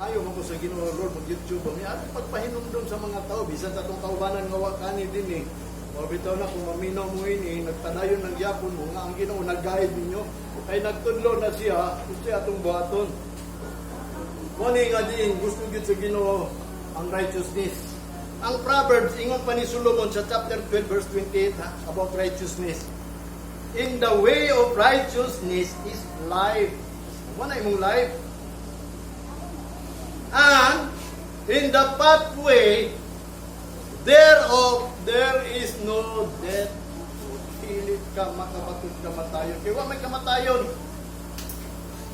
Ayo mo ko sa Ginoo, Lord, mag-YouTube mi aron pagpahinumdum sa mga tao bisan sa atong kaubanan nga wa kani din eh. O bitaw na kung maminaw mo ini, nagpadayon ng gyapon mo nga ang Ginoo nag-guide ninyo. Kay nagtudlo na siya, gusto atong buhaton. Mo ni nga diin gusto gyud sa Ginoo ang righteousness. Ang Proverbs, ingon pa ni Solomon sa chapter 12 verse 28 ha, about righteousness. "In the way of righteousness is life." Mo na imong life. "And in the pathway thereof there is no death." Dili ka makabaton kamatayon. Kay wa may kamatayon.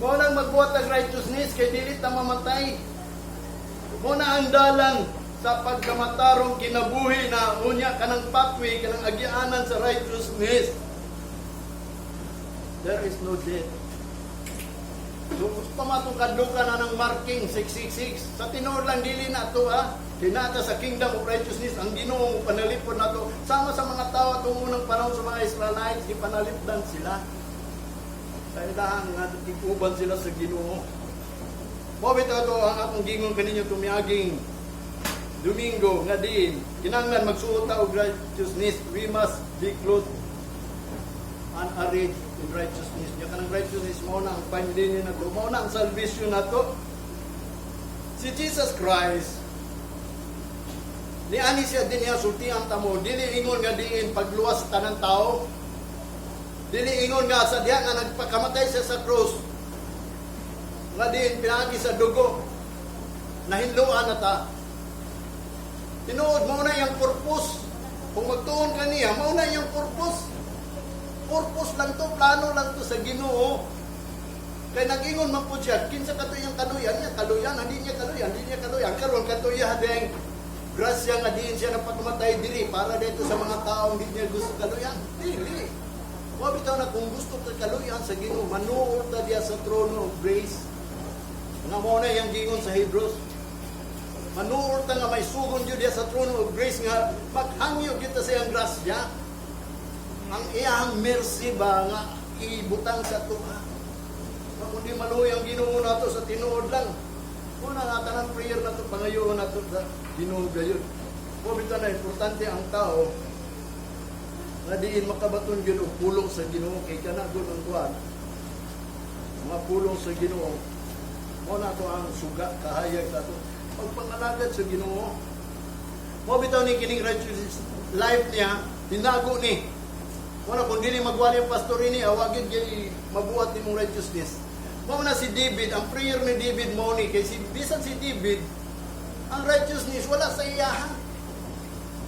Mo nang magbuhat ang righteousness kay dili ta mamatay. Mo na ang dalan sa pagkamatarong kinabuhi na unya kanang pathway, kanang agianan sa righteousness. There is no death. So, gusto mo atong kadlukan na ng marking 666. Sa tinuod lang, dili na to ha. Kinata sa kingdom of righteousness ang Ginoo panalipod nato. Sama sa mga tao atong unang panahon sa mga Israelites, gipanalipdan sila. Sa ilahang nga tig-uban sila sa Ginoo. Mo bitaw to ang akong gingon kaninyo tumiaging Domingo nga diin kinahanglan magsuot ta og righteousness. We must be clothed and arrayed in righteousness. Nya kanang righteousness, mao na ang fine linen nato, mao na ang salvation nato. Si Jesus Christ ni ani siya din niya sultian ta mo, dili ingon nga diin pagluwas sa tanang tao. Dili ingon nga sa diha nga nagpakamatay siya sa cross nga diin pinaagi sa dugo nahinloan na ta. Tinuod, mao na iyang purpose. Kung magtuon ka niya, mao na iyang purpose. Purpose lang to, plano lang to sa Ginoo. Kay nag-ingon man po siya, kinsa kato iyang kaluyan niya, kaluyan, hindi niya kaluyan, hindi niya kaluyan. Karon kato iya deng grasya nga diin siya napakamatay diri para dito sa mga taong hindi niya gusto kaluyan. Dili. Wa bitaw na kung gusto ka kaluyan sa Ginoo, manuol ta diya sa trono of grace. Nga mo na iyang gingon sa Hebrews. Manuol ta nga may sugon gyud diya sa trono of grace nga maghangyo kita sa iyang grasya. Ang iyang mercy ba nga ibutang sa tuwa. Kung di maluoy ang Ginoo nato sa tinuod lang. Una nga tanang prayer nato, pangayoon nato sa Ginoo gayon. Mo bitaw na importante ang tao nga diin makabaton gyud og pulong sa Ginoo kay kana gud ang kuan. Mga pulong sa Ginoo. Mo na to ang suga kahayag sa ato pagpangalagad sa Ginoo. Mo bitaw ni kining righteous life niya tinago ni. Wala kung dili magwali ang pastor ini, awagid gyud mabuhat nimong righteousness. Mao na si David, ang prayer ni David mo ni kay si bisan si David, ang righteousness wala sa iyaha.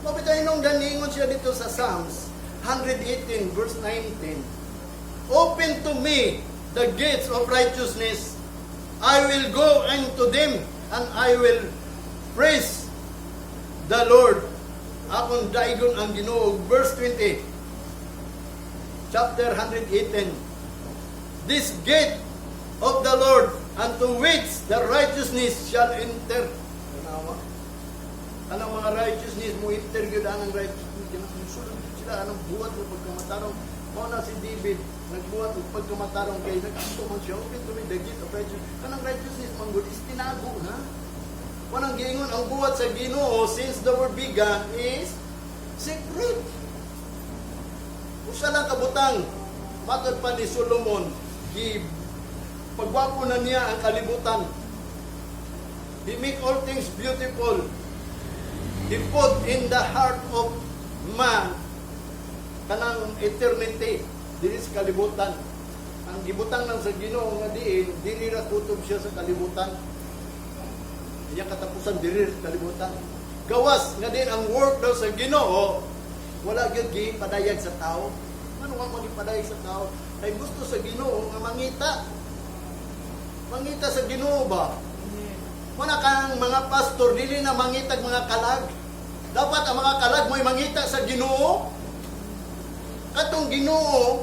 Mao bitaw inong ganingon siya dito sa Psalms 118 verse 19. "Open to me the gates of righteousness. I will go into them and I will praise the Lord." Akong daigon ang Ginoo. Verse 20. Chapter 118. "This gate of the Lord unto which the righteousness shall enter." Tanawa. Kanang mga righteousness mo enter gyud ang righteousness, kanang sulod gyud sila anong buhat ng pagkamatarong. Mao na si David nagbuhat og pagkamatarong kay nag-anto man siya, "Open to me the gate of righteousness." Kanang righteousness man gud is tinago na. Wanang giingon ang buhat sa Ginoo since the world began is secret. Usa lang kabutang matod pa ni Solomon, gi pagwapo na niya ang kalibutan. He make all things beautiful. He put in the heart of man kanang eternity diri sa kalibutan. Ang gibutang lang sa Ginoo nga diin diri ra kutob siya sa kalibutan. Iya katapusan diri sa kalibutan. Gawas nga din ang work daw sa Ginoo wala gyud gipadayag sa tao. Ano nga magipadayag sa tao? Kay gusto sa Ginoo nga mangita. Mangita sa Ginoo ba? Wala kang mga pastor dili na mangitag mga kalag. Dapat ang mga kalag mo'y mangita sa Ginoo. Katong Ginoo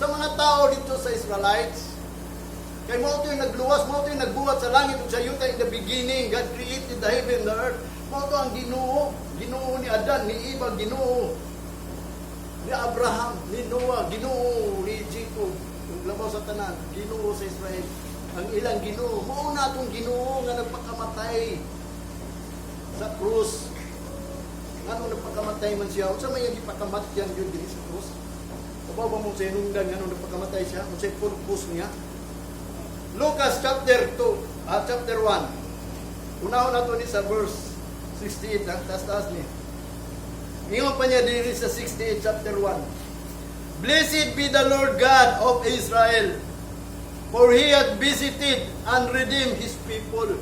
sa mga tao dito sa Israelites. Kay mao to yung nagluwas, mao to yung nagbuhat sa langit ug sa yuta. In the beginning, God created the heaven and the earth. Mao to ang Ginoo, Ginoo ni Adan, ni Eva, Ginoo ni Abraham, ni Noah, Ginoo ni Jacob, ug labaw sa tanan, Ginoo sa Israel. Ang ilang Ginoo, mao na atong Ginoo nga Nagpakamatay sa krus. Ngano nagpakamatay man siya? Unsa may gipakamatyan yun dinhi sa krus? Kabaw ba mo sa hinungdan ngano nagpakamatay siya? Unsay purpose niya? Lucas chapter 2, chapter 1. Unahon nato ni sa verse 68, ang taas-taas ni. Ingon pa niya diri sa 68, chapter 1. "Blessed be the Lord God of Israel, for He hath visited and redeemed His people."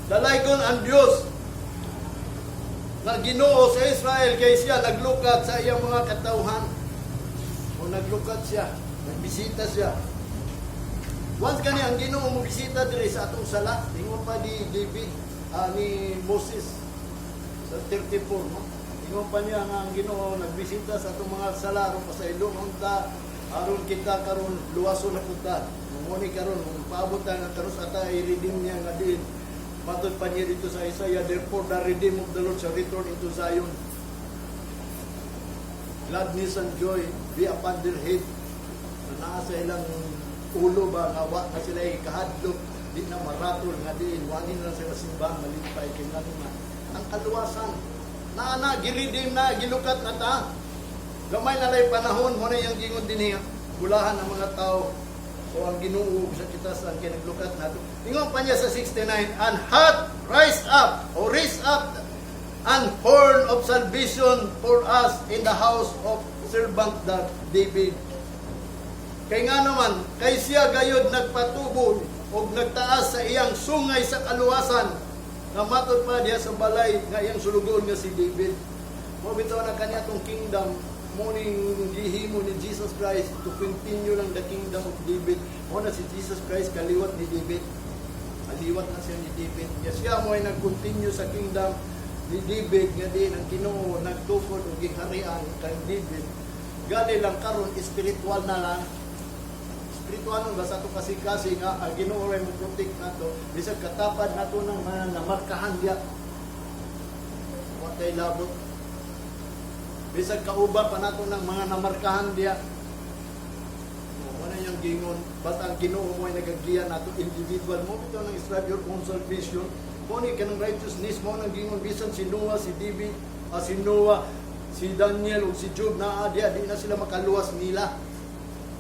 Dalaygon ang Dios nga Ginoo sa Israel kay siya naglukat sa iyang mga katawhan. O naglukat siya, nagbisita siya. Once gani ang Ginoo mo bisita diri sa atong sala, ingon pa ni David, ni Moses sa 34, no? Ingon pa niya nga ang Ginoo nagbisita sa atong mga sala aron pasaylo unta, aron kita karon luwason na punta. Muni karon kung paabot ta nga karon sa ata i-redeem niya nga din. Matod pa niya dito sa Isaiah, "Therefore the redeemed of the Lord shall return into Zion. Gladness and joy be upon their head." Na naa sa ilang ulo ba nga wa na sila kahadlok, di na maratol nga diin wani na sila simbahan, malipay kay ngano nga ang kaluwasan naa na, giredeem na, gilukat na ta. Gamay na lay panahon mo na yung gingon dinhi, bulahan ang mga tao o ang Ginoo sa kita sa kinaglukat nato. Ingon pa niya sa 69, "And hath rise up o raise up an horn of salvation for us in the house of servant that David." Kay nga naman, kay siya gayod nagpatubo og nagtaas sa iyang sungay sa kaluwasan nga matod pa diha sa balay nga iyang sulugoon nga si David. Mo bitaw na kanya tong kingdom mo ning gihimo ni Jesus Christ to continue lang the kingdom of David. Mo na si Jesus Christ kaliwat ni David. Kaliwat na siya ni David. Nga siya mo ay nag-continue sa kingdom ni David nga di ang Ginoo nagtukod og giharian kang David. Gali lang karon spiritual na lang, spiritual nun ba sa ato kasi nga ang Ginoo ray mo protect nato bisag katapad nato ng mga namarkahan diya, wa tay labot bisag kauban pa nato ng mga namarkahan diya. O, wala yung gingon basta ang Ginoo mo ay nagagiya nato individual mo bitaw nang strive your own salvation mo ni kanang righteousness mo nang gingon. Bisan si Noah, si David, si Noah, si Daniel ug si Job naa diya, di na sila makaluwas nila.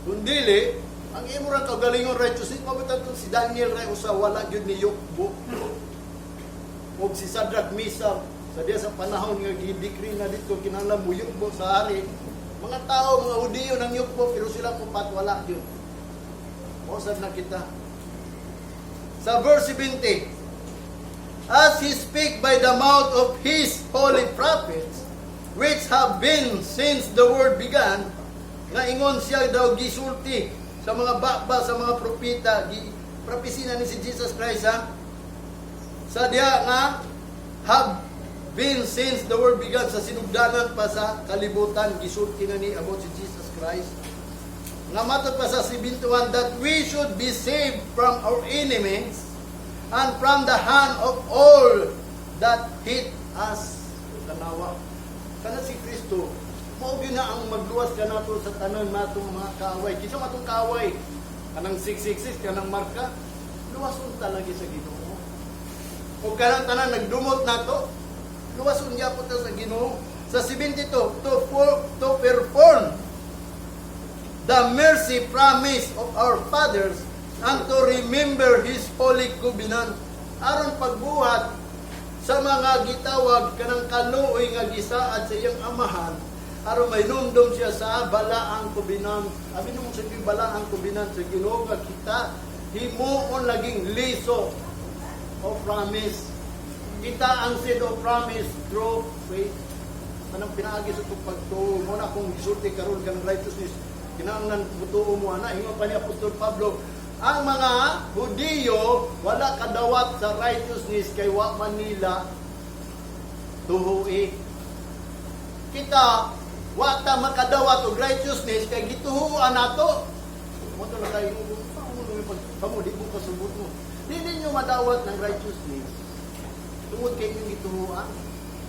Kung dili, ang imo rang kaugalingon righteousness, mabutang to si Daniel ray usa wala gyud ni yukbo. Og si Shadrach, Mesach, sa diya sa panahon nga gidecree na dito kinahanglan mo yukbo sa hari. Mga tao, mga Hudiyo nang yukbo, pero sila upat wala gyud. O sad na kita. Sa verse 70, "As He spake by the mouth of His holy prophets, which have been since the world began," nga ingon siya daw gisulti sa mga baba sa mga propeta, gi propesina ni si Jesus Christ, ha, sa diya nga "have been since the world began," sa sinugdanan pa sa kalibutan gisulti na ni about si Jesus Christ, nga matod pa sa 71, "that we should be saved from our enemies and from the hand of all that hate us." Tanawa kana si Kristo mao gyud na ang magluwas kanato sa tanan natong mga kaaway. Kinsa man atong kaaway? Kanang 666, kanang marka, luwason talaga sa Ginoo. O kanang tanan nagdumot nato, luwason gyapon ta sa Ginoo. Sa 72, "To perform the mercy promise of our fathers and to remember His holy covenant," aron pagbuhat sa mga gitawag kanang kaluoy nga gisaad sa iyang amahan, aron mahinumdom siya sa balaang covenant. Abi nung sa balaang covenant sa Ginoo nga kita himuon laging liso o promise. Kita ang seed of promise through faith. Kanang pinaagi sa itong pagtuo mo na kung gisulti karon kanang righteousness, kinahanglan mutuo mo ana. Ingon pa ni Apostol Pablo, ang mga Hudiyo wala kadawat sa righteousness kay wa man nila tuhui. Kita wa ta makadawat og righteousness kay gituhuan nato. Mo to na kayo mo pag kamo di mo pasubot mo. Di ninyo madawat ng righteousness tungod kay inyong gituhuan.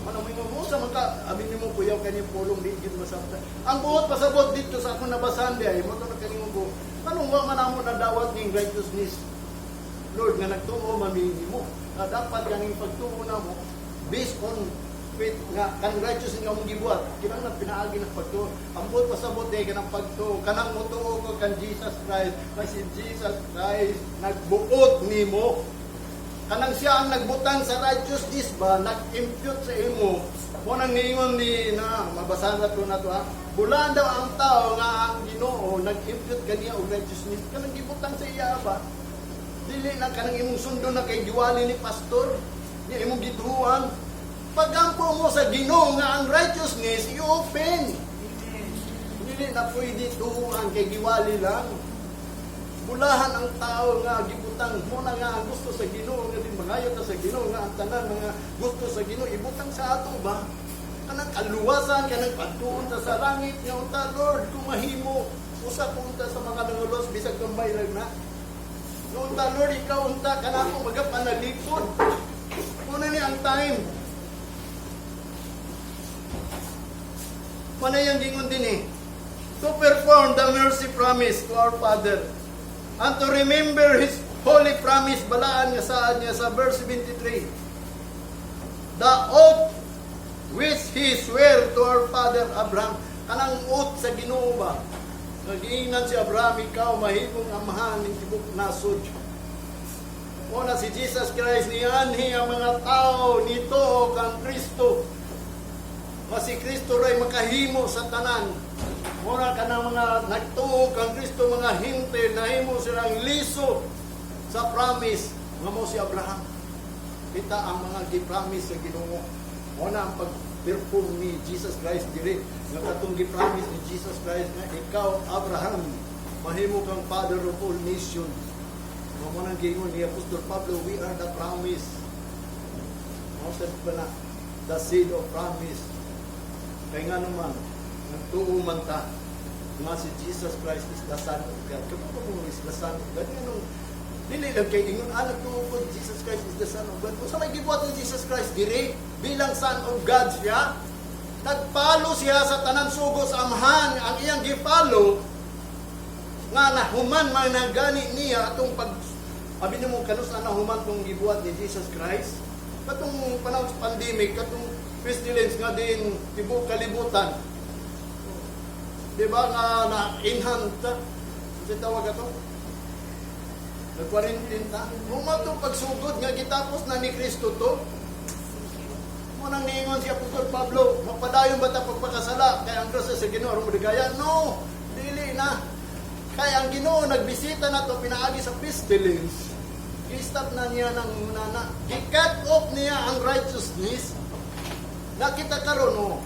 Ano mo mo sa maka amin nimo kuyaw kani pulong di gid masabtan. Ang buot pasabot dito sa akong nabasahan di ay mo to na kaningon ko. Anong wa man amo nadawat ning righteousness? Lord, nga nagtuo man mo. Nga dapat kaning pagtuo namo based on faith nga kanang righteous nga among gibuhat, kinahanglan pinaagi ng pagtuo. Ang buot pasabot eh kanang pagtuo, kanang motuo ko kan Jesus Christ, kay si Jesus Christ nagbuot nimo, kanang siya ang nagbutang sa righteousness ba, nag-impute sa imo mo. Nang niingon ni na mabasahan na to na to, ha. Bulaan daw ang tao nga ang Ginoo nag-impute kaniya og righteousness, kanang gibutang sa iya ba. Dili na kanang imong sundo na kay giwali ni pastor ni imong gituan. Pagampo mo sa Ginoo nga ang righteousness i-open, dili na pwede tuuan kay giwali lang. Bulahan ang tao nga gibutang mo na nga ang gusto sa Ginoo, nga di mangayo ta sa Ginoo nga ang tanan nga gusto sa Ginoo ibutang sa ato ba, kanang kaluwasan, kanang pagtuon ta sa langit, nga unta, Lord, kung mahimo usa ko unta sa mga nangulos, bisag gamay lang na. Nga unta, Lord, ikaw unta kanako magapanalipod muna ni ang time. Manay ang gingon din eh. To perform the mercy promise to our Father and to remember His holy promise, balaan nga saan niya sa verse 73. The oath which He sware to our father Abraham. Kanang oath sa Ginoo ba? Nagiingnan si Abraham, "Ikaw mahimong amahan ng tibok nasod." Mao na si Jesus Christ nianhi ang mga tao nito kang Kristo. Nga si Kristo ray makahimo sa tanan. Mura ka ng mga nagtuo kang Kristo, mga Hentil, nahimo silang liso sa promise nga mo si Abraham. Kita ang mga gi-promise sa Ginoo. Mao na ang pag-perform ni Jesus Christ diri. Nga katong gi-promise ni Jesus Christ nga ikaw, Abraham, mahimo kang father of all nations. Mao nang giingon ni Apostol Pablo, we are the promise. Mao sad pa na the seed of promise. Kay nga naman, nagtuo man ta nga si Jesus Christ is the Son of God. Kamo mo is the Son of God. Nganong dili lang kay ingon, ah, nagtuo ko Jesus Christ is the Son of God? Unsa may gibuhat ni Jesus Christ diri bilang Son of God siya? Nagpalo siya sa tanan sugo sa Amahan. Ang iyang gipalo nga nahuman man na gani niya atong pag abi nimo kanus na nahuman tong gibuhat ni Jesus Christ katong panahon sa pandemic, katong pestilence nga din tibok kalibutan, di ba, nga na inhan ta, unsa tawag ato, nag-quarantine ta mo to, pagsugod nga gitapos na ni Kristo to. Mo nang niingon si Apostol Pablo, "Magpadayon ba ta pagpakasala kay ang grasya sa Ginoo aron modigaya?" No, dili na. Kay ang Ginoo nagbisita na to pinaagi sa pestilence. Gi-stop na niya ng nana. Gi-cut off niya ang righteousness. Nakita karon, no.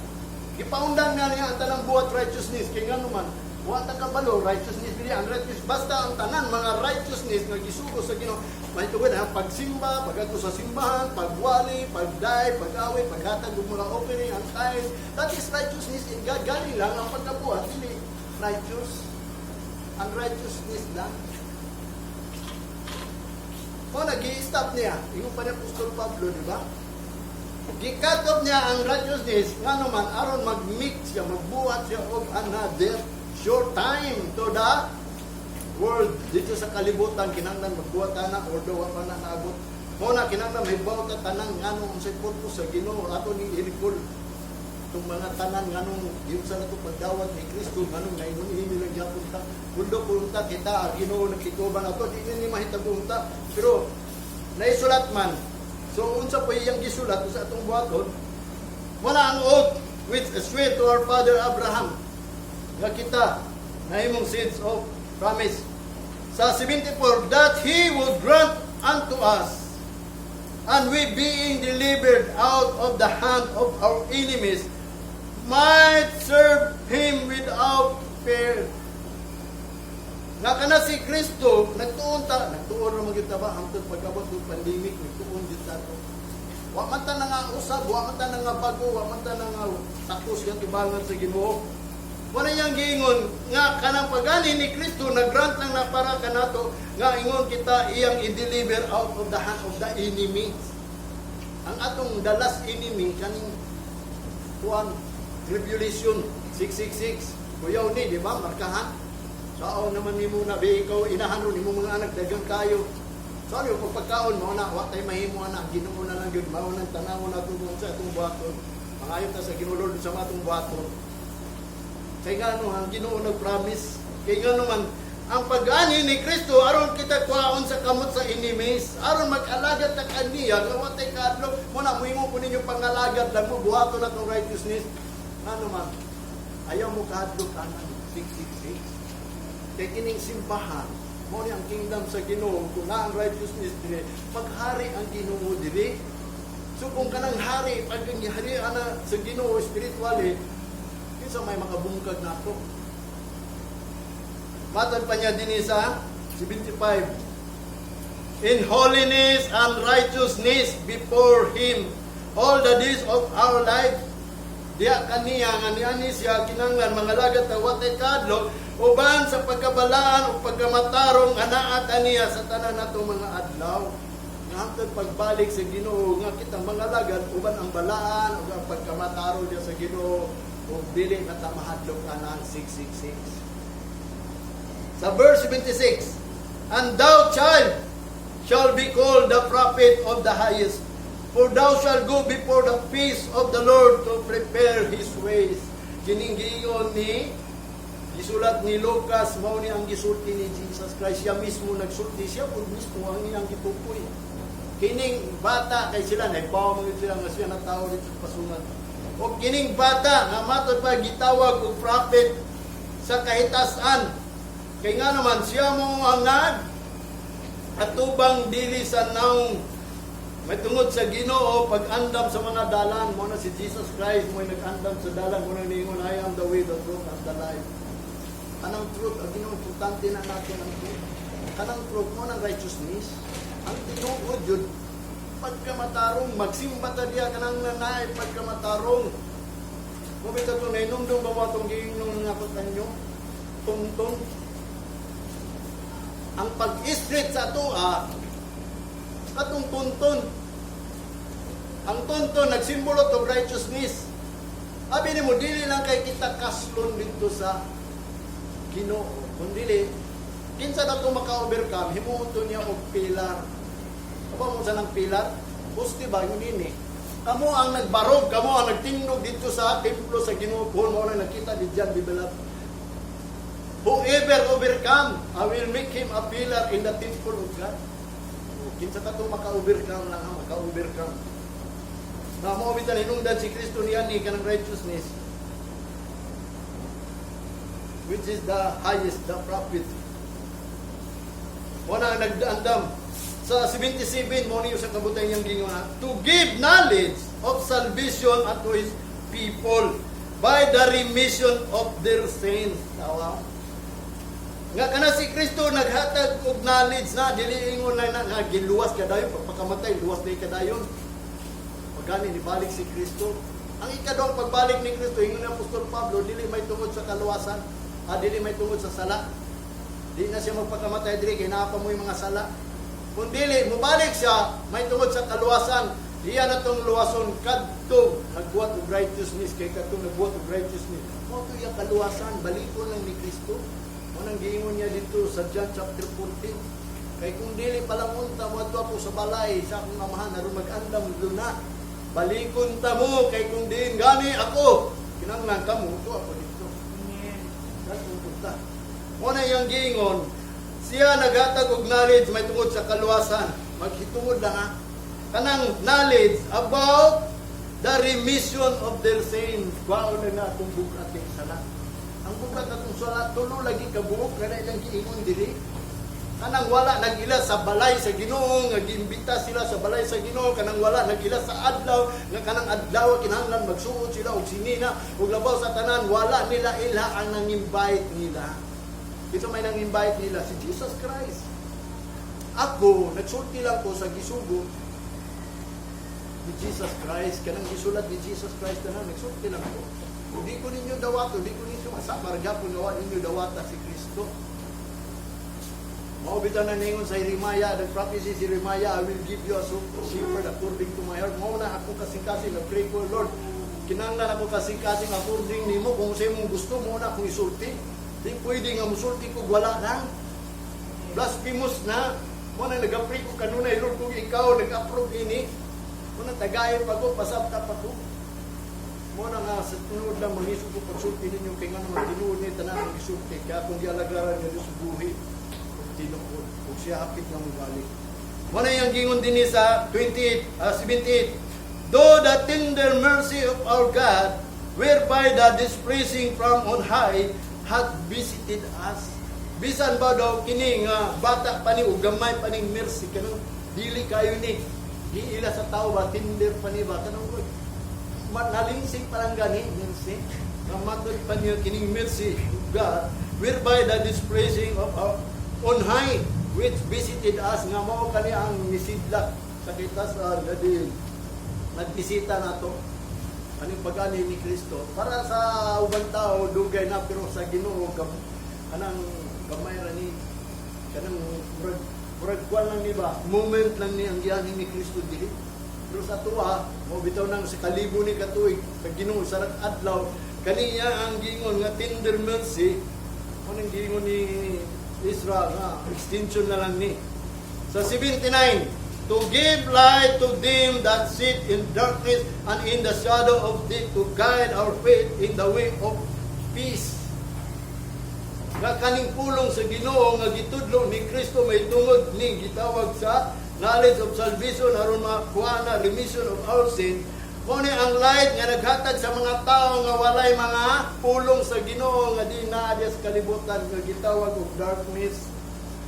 Gipaundang na niya ang tanang buhat righteousness kay ngano man wa ta kabalo righteousness dili ang righteous, basta ang tanan mga righteousness nga gisugo sa Ginoo. May tugod ang pagsimba, pagadto sa simbahan, pagwali, pagday, pag-away, paghatag og mga offering, ang tithe, that is righteousness in God. Gani lang ang pagkabuhat dili righteous, ang righteousness lang mo nag-i-stop niya. Ingon pa ni Apostol Pablo, di ba? Gi-cut off niya ang righteousness ngano man aron mag-mix siya, magbuhat siya og another short time to the world dito sa kalibutan. Kinahanglan magbuhat ana, although wa pa na naabot. Mo na kinahanglan mahibaw ta tanan ngano unsay purpose sa Ginoo. Ato ning i-recall itong mga tanan, nganong giunsa na to pagdawat ni Kristo, nganong naingon ini lang gyapon ta. Although punta kita ang Ginoo nagtikuban ato, di ni mahitabo unta, pero naisulat man. So unsa po iyang gisulat sa atong buhaton? Wala ang oath which swear to our father Abraham nga kita nahimong seeds of promise. Sa 74, that He would grant unto us, and we being delivered out of the hand of our enemies might serve Him without fear. Nga kana si Kristo, nagtuon ta, nagtuon ra man gyud ta ba hangtod pag-abot ng pandemic, nagtuon gyud ta to. Wa man ta na nga usab, wa man ta na nga bago, wa man ta na nga takos nga tubangan sa Ginoo. Wala niyang giingon nga kanang pagani ni Kristo nag-grant lang na para kanato nga ingon kita iyang i-deliver out of the hand of the enemy. Ang atong the last enemy kaning kuan, tribulation 666. Kuyaw ni, di ba? Markahan. Sao naman nimo na be ikaw inahan ron nimo mga anak dagang kayo. So ano yung pagkaon mo na, wa tay mahimo na, Ginoo na lang gyud, mao nang tanawon nato kung sa atong buhaton. Mangayo ta sa Ginoo, Lord, sa atong buhaton. Kay ngano ang Ginoo nag-promise? Kay ngano man ang pag-ani ni Kristo aron kita kuhaon sa kamot sa enemies, aron mag-alagad ta kaniya nga wa tay kaadlok. Mo na mohimo ko ninyo pangalagad lang mo, buhaton na tong righteousness. Ngano man ayaw mo kahadlok anang 666? Kay kining simbahan mo ni ang kingdom sa Ginoo. Kung naa ang righteousness dire, maghari ang Ginoo dire. So kung kanang hari, pag hari ana sa Ginoo spiritually, kinsa may makabungkag nato? Matod pa niya dinhi sa 75, "In holiness and righteousness before Him all the days of our life." Diya kaniya nga niani siya kinanglan mangalagad ta watay kadlok uban sa pagkabalaan o pagkamatarong nga naa kaniya sa tanan nato mga adlaw. Nga hangtod pagbalik sa Ginoo nga kita mangalagad uban ang balaan ug ang pagkamatarong diya sa Ginoo ug dili na ta mahadlok ana ang 666. Sa verse 76, "And thou, child, shall be called the prophet of the highest, for thou shalt go before the face of the Lord to prepare His ways." Kining giingon ni gisulat ni Lucas, mao ni ang gisulti ni Jesus Christ. Siya mismo nagsulti, siya pud mismo ang iyang gitukoy. Kining bata kay sila naibaw mo sila nga siya natawo dito sa pasungan. O kining bata nga matod pa gitawag og prophet sa kahitasan. Kay nga naman siya mo ang nag atubang dili sa naong may tungod sa Ginoo pag-andam sa mga dalan. Mo na si Jesus Christ mo nag-andam sa dalan. Mo na niingon, "I am the way, the truth and the life." Kanang truth ang Ginoo, importante na natin ang truth. Kanang truth mo ng righteousness, ang tinuod yun, pagkamatarong. Magsimba ta diya kanang nanay pagkamatarong mo bitaw to. Nainumdum ba mo atong giingnon nga ko kanyo tungtong ang pag-street sa atoa katong tunton? Ang tunton nagsimbolo to righteousness. Abi nimo, dili lang kay kita kaslon dito sa Ginoo, kundi kinsa na to maka-overcome, himuon to niya og pillar. Aba mo sa nang pillar? Poste ba yun ini? Kamo ang nagbarog, kamo ang nagtindog dito sa templo sa Ginoo. Kung mo na nakita di John Bibelat. "Whoever overcome, I will make him a pillar in the temple of God." Kinsa ka to maka-overcome lang ha, maka-overcome. Na mo bitan hinungdan si Kristo niya ni kanang righteousness, which is the highest, the prophet. Wala ang nagdaandam. Sa 77, mo niyo sa kabutay niyang gingon na, "To give knowledge of salvation unto His people by the remission of their sins." Tawa. Nga kana si Kristo naghatag og knowledge na dili ingon na, na nga giluwas ka dayon pagpakamatay, luwas day ka dayon. Pagani nibalik si Kristo. Ang ikaduhang pagbalik ni Kristo, ingon ni Apostol Pablo, dili may tungod sa kaluwasan, dili may tungod sa sala. Di na siya magpakamatay diri kay naa pa mo yung mga sala. Kung dili mubalik siya may tungod sa kaluwasan, diya na tong luwason kadto nagbuhat og righteousness, kay kadtong nagbuhat og righteousness. Mao to iyang kaluwasan, balikon lang ni Kristo. Mo nang giingon niya dito sa John chapter 14. Kay kung dili pa lang unta moadto ako sa balay sa akong amahan aron mag-andam luna. Balikon ta mo, kay kung diin gani ako kinahanglan kamo to ako dito. Amen. Katong punta. Mo na iyang giingon, siya naghatag og knowledge may tungod sa kaluwasan. Maghitungod lang ha. Kanang knowledge about the remission of their sins. Kwaon na na atong bugat kay sala. Ang bugat atong sala, tulo lagi kabuok kana ilang giingon diri. Kanang wala nag-ila sa balay sa Ginoo nga giimbita sila sa balay sa Ginoo, kanang wala nag-ila sa adlaw nga kanang adlaw kinahanglan magsuot sila og sinina, ug labaw sa tanan, wala nila ila ang nang-invite nila. Ito may nang-invite nila, si Jesus Christ. Ako, nagsulti lang ko sa gisugo ni Jesus Christ, kanang gisulat ni Jesus Christ tanan, nagsulti lang ko. Di ko ninyo dawato, di ko ninyo masama, gyapon nga wa ninyo dawata si Kristo. Mao bitaw na ningon sa Jeremiah, the prophecy si Jeremiah, "I will give you a shepherd according to my heart." Mao na ako kasing-kasing, nag-pray ko, "Lord, kinahanglan ako kasing-kasing according nimo, kung sa imong gusto mo na akong isulti." Di pwede nga musulti ko wala lang. Blasphemous na. Mao na nagapray ko kanunay, "Lord, kung ikaw nag-approve ini, mao na tagay pa ko, pasabta pa ko." Mao na nga sa tinuod lang mangisog ko pagsulti ninyo kay ngano man tinuod ni tanan ang gisulti kaya akong gialagaran nga Dios buhi ug tinuod ug siya hapit nga mobalik. Mao na iyang gingon dinhi sa 28, 78. "Though the tender mercy of our God, whereby the displeasing from on high hath visited us." Bisan ba daw kini nga bata pa ni ug gamay pa ning mercy, kanang dili kayo ni giila sa tao ba, tender pa ni ba, kanang nalingsing pa lang gani mercy nga matod pa niya kining mercy of God whereby the displeasing of our on high which visited us, nga mao kani ang misidlak sa kita sa dadi nagbisita nato kaning pag-ani ni Kristo. Para sa ubang tao dugay na, pero sa Ginoo kanang gamay ra ni, kanang murag kuwan lang ni ba, moment lang ni ang gianhi ni Kristo dili. Pero sa tuwa mo bitaw nang sa kalibo ni katuig sa Ginoo sa adlaw. Kaniya ang gingon nga tender mercy mo nang gingon ni Israel nga extension na lang ni. Sa 79, "To give light to them that sit in darkness and in the shadow of death, to guide our feet in the way of peace." Nga kaning pulong sa Ginoo nga gitudlo ni Kristo may tungod ni gitawag sa knowledge of salvation aron makuha na remission of our sin. Mao ni ang light nga naghatag sa mga tao nga walay mga pulong sa Ginoo, nga di naa diya sa kalibutan nga gitawag og darkness.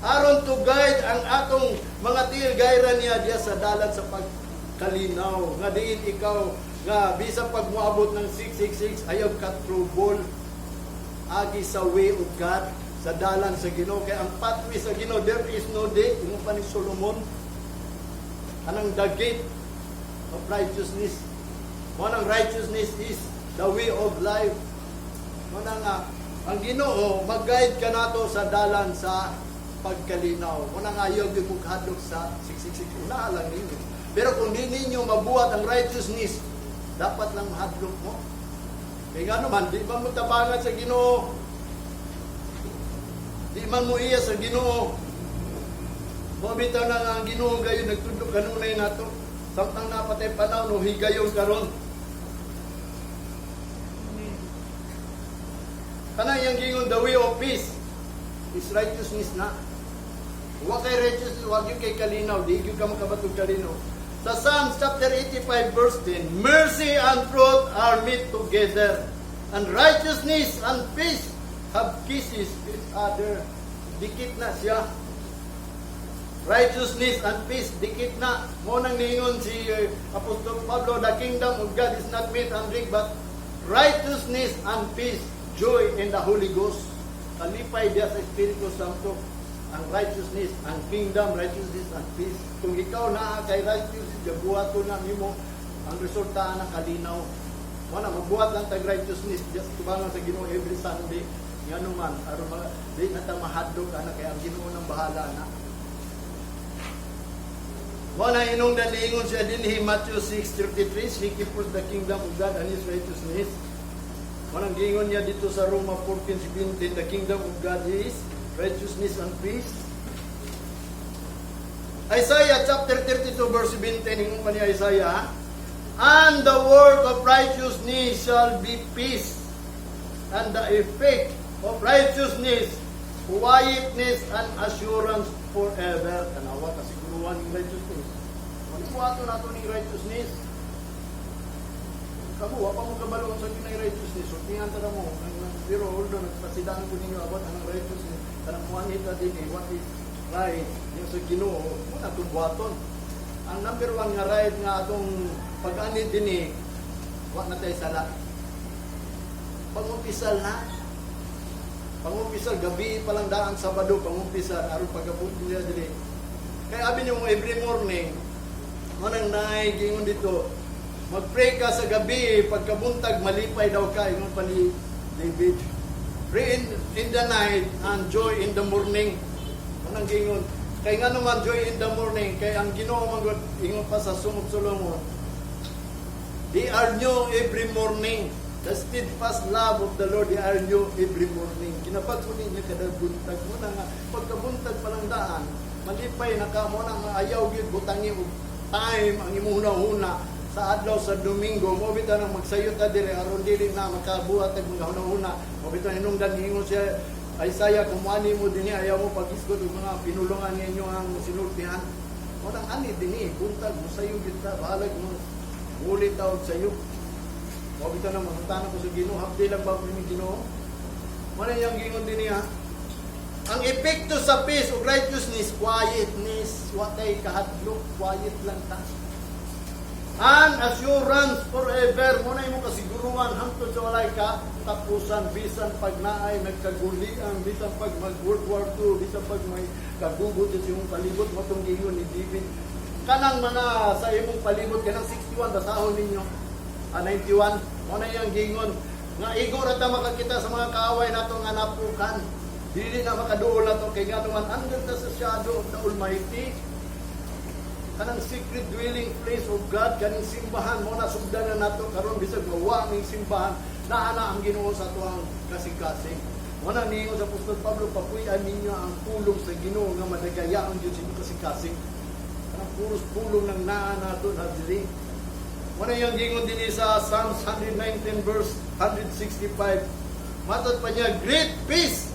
Aron to guide ang atong mga tiil, gayra niya diya sa dalan sa pagkalinaw. Nga diin ikaw nga bisa pag moabot ng 666 ayaw ka trouble, agi sa way of God, sa dalan sa Ginoo, kay ang pathway sa Ginoo, there is no day, ingon pa ni Solomon, anang the gate of righteousness. Mo nang righteousness is the way of life. Mo na nga ang Ginoo mag-guide ka nato sa dalan sa pagkalinaw. Mo na nga ayaw gyud mo kahadlok sa 666, una lang ninyo. Pero kung di ninyo mabuhat ang righteousness, dapat lang mahadlok mo. Kaya nga naman, di man mo tabangan sa Ginoo? Di man mo iya sa Ginoo? Mo bitaw na nga ang Ginoo gayon nagtudlo kanunay nato. Samtang napatay panahon o higayon karon. Amen. Kanang iyang gingon, the way of peace is righteousness na. Wa kay righteousness, wa gyud kay kalinaw, di gyud ka makabatog kalinaw. Sa Psalms chapter 85 verse 10, "Mercy and truth are met together, and righteousness and peace have kisses each other." Dikit na siya. Righteousness and peace, dikit na. Mo nang niingon si Apostol Pablo, "The kingdom of God is not meat and drink, but righteousness and peace, joy in the Holy Ghost." Kalipay diya sa Espiritu Santo. Ang righteousness, ang kingdom, righteousness and peace. Kung ikaw naa kay righteousness, gabuhaton na nimo ang resulta ng kalinaw. Wala, magbuhat lang tag righteousness, just tubangan sa Ginoo every Sunday. Ngano man, aron mga, di na ta mahadlok ana kay ang Ginoo nang bahala na. Mo na inong daliingon siya dinhi, Matthew 6:33, "Seek ye first the kingdom of God and His righteousness." Mo nang giingon niya dito sa Roma 14:17, "The kingdom of God is righteousness and peace." Isaiah chapter 32 verse 17, ingon pa ni Isaiah, "And the work of righteousness shall be peace, and the effect of righteousness, quietness and assurance forever." Tanawa kasiguruhan ng righteousness. Ano buhaton nato ng righteousness? Kamo, wa pa mo kabalo sa ginay righteousness. So, tingnan ta mo. Pero although nagpasidaan ko ninyo about anong righteousness, kanang muanita din eh, what is right, yung sa Ginoo, mo na itong buhaton. Ang number one nga right nga atong pag-ani din eh, wa na tayo sala. Pangumpisal na. Pangumpisal, gabi pa lang daan, Sabado, pangumpisal, aron pagabot niya dili. Kaya abi niyo mo every morning, mo nang naay gingon dito, mag-pray ka sa gabi, pagkabuntag malipay daw ka, ingon pa ni David. "Pray in the night and joy in the morning." Anong gingon? Kay nga naman joy in the morning, kay ang Ginoo man gud, ingon pa sa Song of Solomon, "They are new every morning. The steadfast love of the Lord, they are new every morning." Ginabag-o niya kada buntag mo na nga, pagkabuntag pa lang daan, Malipay na ka mo nang ayaw gyud butangi og time ang imong hunahuna sa adlaw sa Domingo. Mo bitaw nang magsayo ta diri aron dili na makabuhat og mga hunahuna. Mo bitaw hinungdan ingon siya Isaiah, kung muani mo dinhi, ayaw mo pag-isgot og mga pinulungan ninyo ang sinultihan. Mo nang ani dinhi buntag mosayo gyud ta, bahalag mo muli ta og sayo. Mo bitaw nang mangutana ko sa Ginoo, hapdi lang ba ni Ginoo? Mo na iyang gingon dinhi ha. Ang epekto sa peace ug righteousness, quietness, wa tay kahadlok, quiet lang ta. An assurance forever, mo na imong kasiguruhan hangtod sa walay katapusan, bisan pag naay nagkagulian, bisan pag mag World War II, bisan pag may kagugot sa imong palibot. Mo tong giingon ni David. Kanang mga sa imong palibot, kanang 61, basahon ninyo. Ah, 91, mo na iyang giingon nga igo ra ta makakita sa mga kaaway nato nga napukan. Dili na makaduol nato kay ngano man under ta sa shadow of the Almighty, kanang secret dwelling place of God, kaning simbahan mo na sugdan na nato karon. Bisag mawa ning simbahan, naa na ang Ginoo sa atuang kasing-kasing. Mo na niingon sa Apostol Pablo, "Papuy-an ninyo ang pulong sa Ginoo nga madagayaon gyud sa inyong kasing-kasing." Kanang puros pulong nang naa nato na diri. Mo na iyang gingon dinhi sa Psalms 119 verse 165. Matod pa niya, "Great peace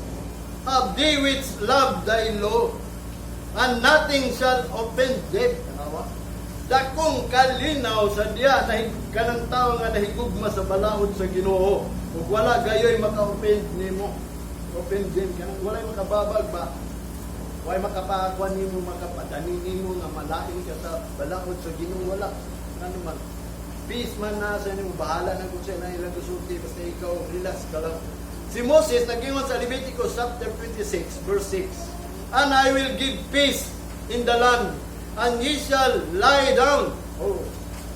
have they which love thy law, and nothing shall offend them." Tanawa. Dakong kalinaw sa diya na kanang tao nga nahigugma sa balaod sa Ginoo. Ug wala gayoy maka-offend nimo. Offend them, kanang walay makababag ba? Walay makapakuan nimo, makapadani nimo nga malain ka sa balaod sa Ginoo, wala. Ano man? Peace man na sa nimo, bahala na kung sa na ilang gusulti, basta ikaw relax ka lang. Si Moses nagingon sa Leviticus chapter 26 verse 6, "And I will give peace in the land, and ye shall lie down. Oh,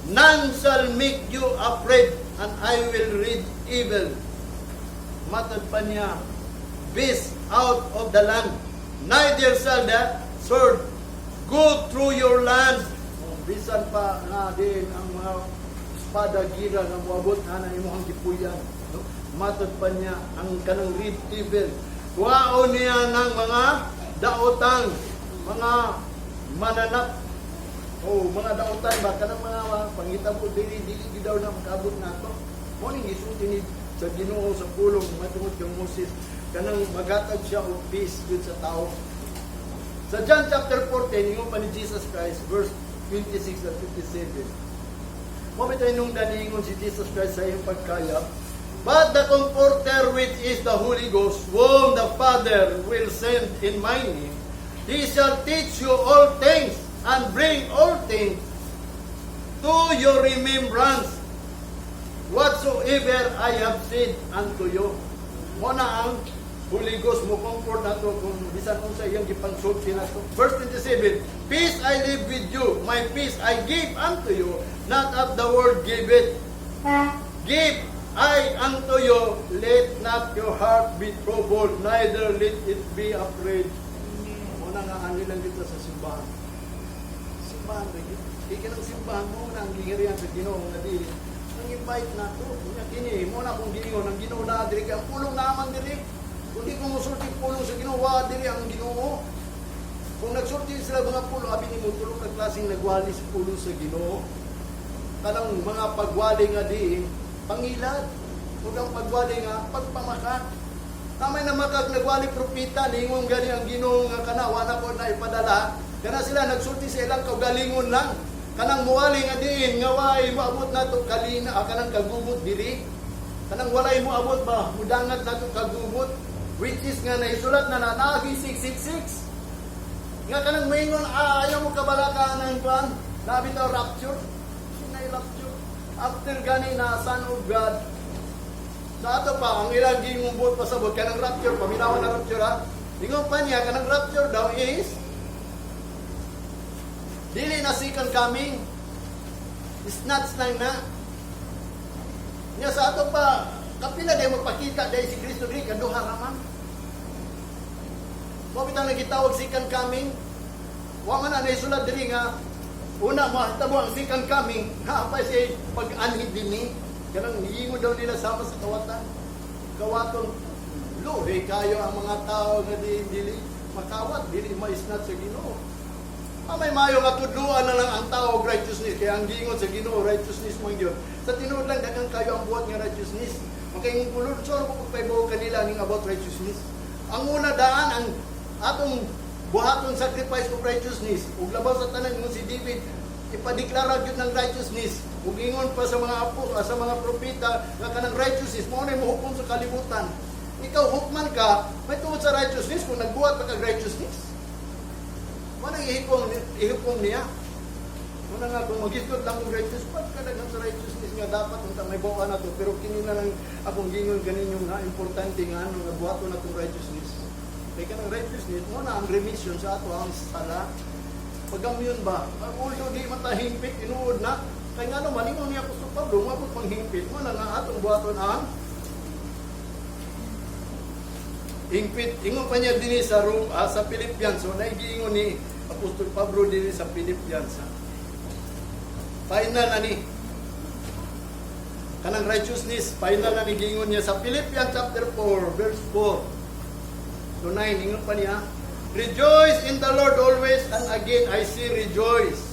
none shall make you afraid, and I will rid evil." Matod pa niya, "Beast out of the land, neither shall the sword go through your land." Oh, bisan pa nga din ang mga espada gira nga moabot na imong gipuyan. No? Matod pa niya ang kanang rid evil. Kuhaon niya ng mga daotang, mga mananap. Oh, mga daotan ba kanang mga pangitabo dili dili gid daw na makaabot nato. Mo ning gisulti ni sa Ginoo sa pulong matungod kang Moses, kanang maghatag siya og peace gud sa tao. Sa John chapter 14, ingon pa ni Jesus Christ, verse 26 at 57. Mo bitay nung daningon si Jesus Christ sa iyong pagkaya, "But the Comforter, which is the Holy Ghost, whom the Father will send in my name, He shall teach you all things and bring all things to your remembrance, whatsoever I have said unto you." Mo na ang Holy Ghost mo comfort nato kung bisan unsa iyang gipangsulti nato. Verse 27, "Peace I leave with you, my peace I give unto you, not as the world give it. Give I unto you, let not your heart be troubled, neither let it be afraid." Mo na nga ani lang dito sa simbahan. Simbahan lagi. Kay kanang simbahan mo na ang gihirian sa Ginoo nga dili. Ang invite nato, unya kini mo na akong giingon ang Ginoo na diri kay ang pulong naman diri. Kung di ko mosulti pulong sa Ginoo, wa diri ang Ginoo. Kung nagsulti sila mga pulong, abi nimo tulo ka klaseng nagwali sa pulong sa Ginoo. Kanang mga pagwali nga di pangilad. Ug ang pagwali nga pagpamakak. Tamay na makag nagwali propeta, ningon gani ang Ginoo nga kana wa na ko na ipadala. Kana sila nagsulti sa ilang kaugalingon lang. Kanang muwali nga diin nga way moabot nato kalina, ah, kanang kagubot diri. Kanang walay moabot ba, mudangat nato kagubot, which is nga naisulat na na naagi 666. Nga kanang maingon, ah, ayaw mo kabalaka ng kwan, nabi daw rapture. Sinay rapture. After gani na Son of God. Sa ato pa, ang ilang gingumbuot pasabot, kanang rapture, paminawan na rapture ha. Ingon pa niya, kanang rapture daw is, dili na second coming. Snatch lang na. Nya sa ato pa, kapila day magpakita dahil si Kristo diri, kaduha raman. Mo bitang nagitawag second coming. Wa man na naisulat diri nga una mahitabo ang second coming, haapay siya pag-anhi dinhi. Kanang niingon daw nila sama sa kawatan. Kawaton luhi kayo ang mga tao nga di dili makawat, dili ma-snatch sa Ginoo. Ah, may mayo nga tudluan na lang ang tao og righteousness, kaya ang giingon sa Ginoo, righteousness man gyud. Sa tinuod lang, daghan kayo ang buhat nga righteousness. Makaingon ko, "Lord, sorry ko pagpaibaw kanila ning about righteousness." Ang una daan ang atong buhaton, sacrifice of righteousness. Ug labaw sa tanan, ingon si David, ipadeklara gyud ng righteousness. Ug ingon pa sa mga apo, sa mga propeta nga kanang righteousness mao na mohukom sa kalibutan. Ikaw, hukman ka may tungod sa righteousness kung nagbuhat ka kag righteousness. Mo nang ihukom niya. Muna nga kung magisgot lang og righteous, pagkadaghan sa righteousness nga dapat unta may buka na to, pero kini na lang akong gingon kaninyo nga importante nga ano nga buhaton na tong righteousness. Kay kanang righteousness mo na ang remission sa ato ang sala. Pagamyon ba? Although di man ta hingpit, tinuod na. Kay ngano man ingon ni Apostol Pablo, mabot pang hingpit mo na nga atong buhaton ang hingpit. Ingon pa niya dinhi sa Rome, sa Philippians. So naigiingon ni Apostol Pablo dinhi sa Philippians. Ha? Final na ni kanang righteousness, final na ni giingon niya sa Philippians chapter 4 verse 4 to 9. Ingon pa niya, "Rejoice in the Lord always, and again I say rejoice."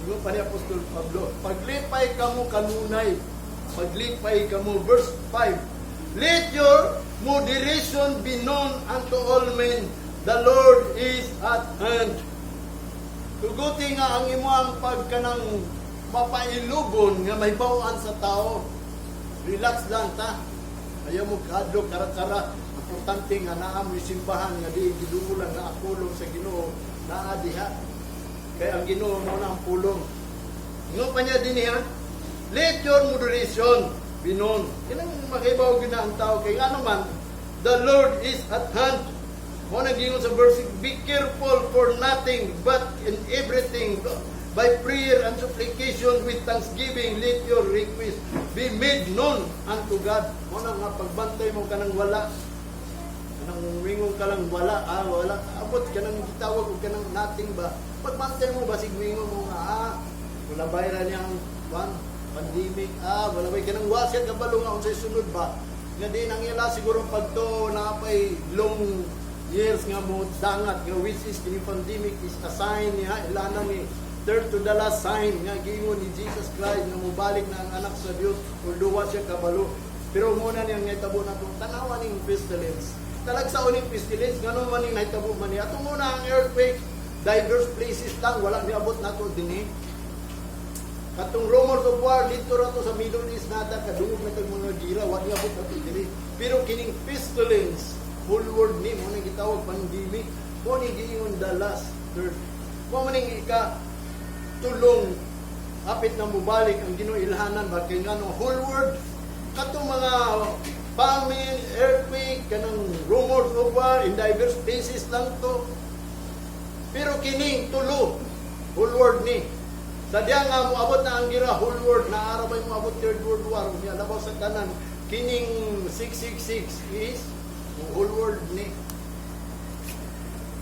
Ingon pa ni Apostol Pablo, "Paglipay kamo kanunay." Paglipay kamo. Verse 5, "Let your moderation be known unto all men. The Lord is at hand." Tuguti nga ang imuang pagkanang mapailugon nga may bawaan sa tao. Relax lang ta. Ayaw mo kadlo kara-kara. Importante nga naa mo simbahan nga di giduulan nga ang pulong sa Ginoo naa diha. Kay ang Ginoo mo na ang pulong. Ingon pa niya din ha. "Let your moderation be known." Kinang makibaw gyud na ang tao kay ngano man, the Lord is at hand. Mo nang giingon sa verse 6, "Be careful for nothing, but in everything by prayer and supplication with thanksgiving let your request be made known unto God." Mo na nga pagbantay mo kanang wala, kanang wingon ka lang wala, wala abot kanang gitawag og kanang nothing ba. Pagbantay mo, basig wingon mo nga wala bayra niyang one pandemic, wala bay kanang wa siya kabalo nga unsay sunod ba, nga di nang ila siguro pagto napay long years nga mo dangat nga, which is kini pandemic is a sign niya, ilana ni third to the last sign nga giingon ni Jesus Christ nga mobalik na ang anak sa Dios, although wa siya kabalo. Pero muna niyang nahitabo na itong tanawa ning pestilence, talagsaon ning pestilence, ngano man ning nahitabo man niya atong muna ang earthquake, diverse places lang, wala niabot nato dinhi. Katong rumors of war dito ra to sa Middle East nata kadungog na tag mga gira, wa niabot nato diri. Pero kining pestilence, whole world ni mo nang gitawag pandemic, mo ni giingon the last third, mo man ning ika tulong hapit na mobalik ang Ginoo, ilhanan ba, kay ngano whole world. Katong mga famine, earthquake, kanang rumors of war in diverse places lang to. Pero kining tulo, whole world ni. Sa diya nga moabot na ang gira, whole world na arabay moabot third world war unya labaw sa tanan, kining 666 is whole world ni.